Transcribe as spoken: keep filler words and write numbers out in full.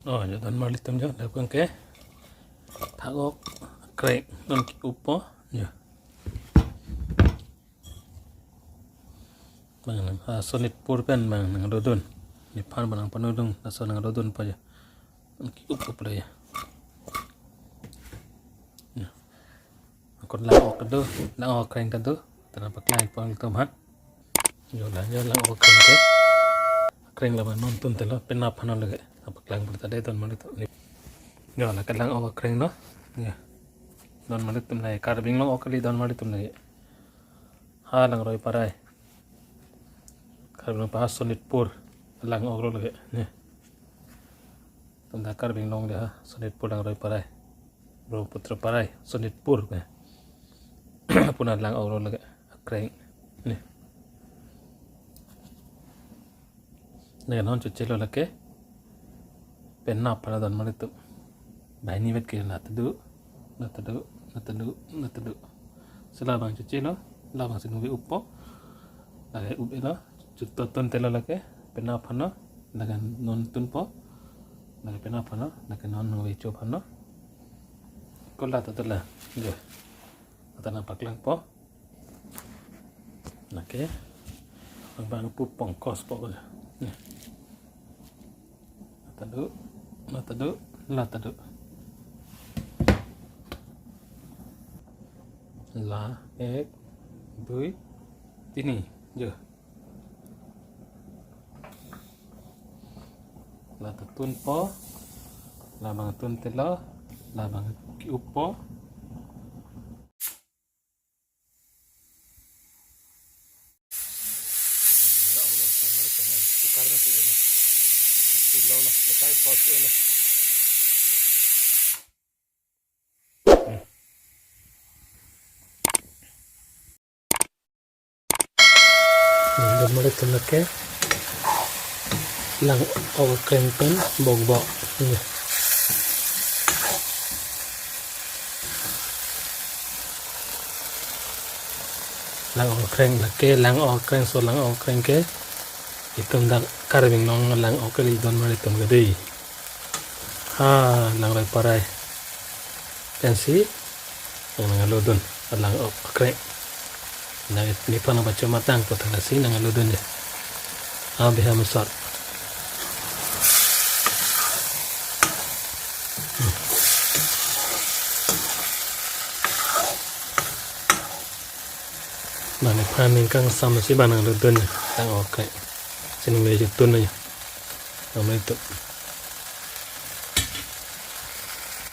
Oh, jo don marli atum jo, dak abang ke. Thak-ok akreng non ke-uppo jo. Bang nang, ah, Sonitpur pen bang nangdodun. Nephan bang nangpanodun, laso nangdodunpo jo. Non ke-uppo pula jo. Jo. Ako lang-ok ta do, lang-ok akreng ta do. Tana paklang pon ilitum aphan. Jo la, jo lang-ok akreng ke. Akreng la bang non tuntelo, penap aphan lake. Paklang pon ta de don marli atum. Jo la ke lang-ok akreng lo. Jo. Don marli atum la, Karbi Anglong ok kali don marli atum la. Ha Langroi Parai. Karbi Anglong pa Sonitpur. Lang-ok lo lake. Ne. Tanda Karbi Anglong de ha, Sonitpur Langroi Parai. Brahmaputra Parai, Sonitpur ke. Puna lang-ok lo lake akreng. Ne. Ne non chochelo lake. Penap aphan don marli atum. Banghini vet ke la ta do, la ta do, la ta do, la ta do. Si la bang chochelo, la bang si nungve-uppo. Lake up-elo, chutto tuntelo lake, penap aphan lo, lake non tunpo, lake penap aphan lo, lake non nungve-cho aphan lo. Ko la ta do la, jo. Tana paklangpo. Lake, bang bang pu pongkospo ko. Ne. La ta do, la ta do, la ta do. La, ek, dui, tini, jo. La ta tunpo, la bang tuntelo, la bang ke-uppo. Don marli atum lake lang-ok akreng pen bokbok. Lang-ok akreng lake, lang-ok akreng, so lang-ok akreng ke. Itum dak Karbi Anglong lang-ok kali don marli atum ke dei. Ha Langroi Parai. Pensi nang nanglodun lang-ok akreng. Nang nephan nangpachomatang pu tha, lasi nanglodun jo. Abe ha masat. Bang nephan ning kangsam si bang nanglodun jo. Lang-ok akreng. Si nungve-cho tun jo. Nang itu.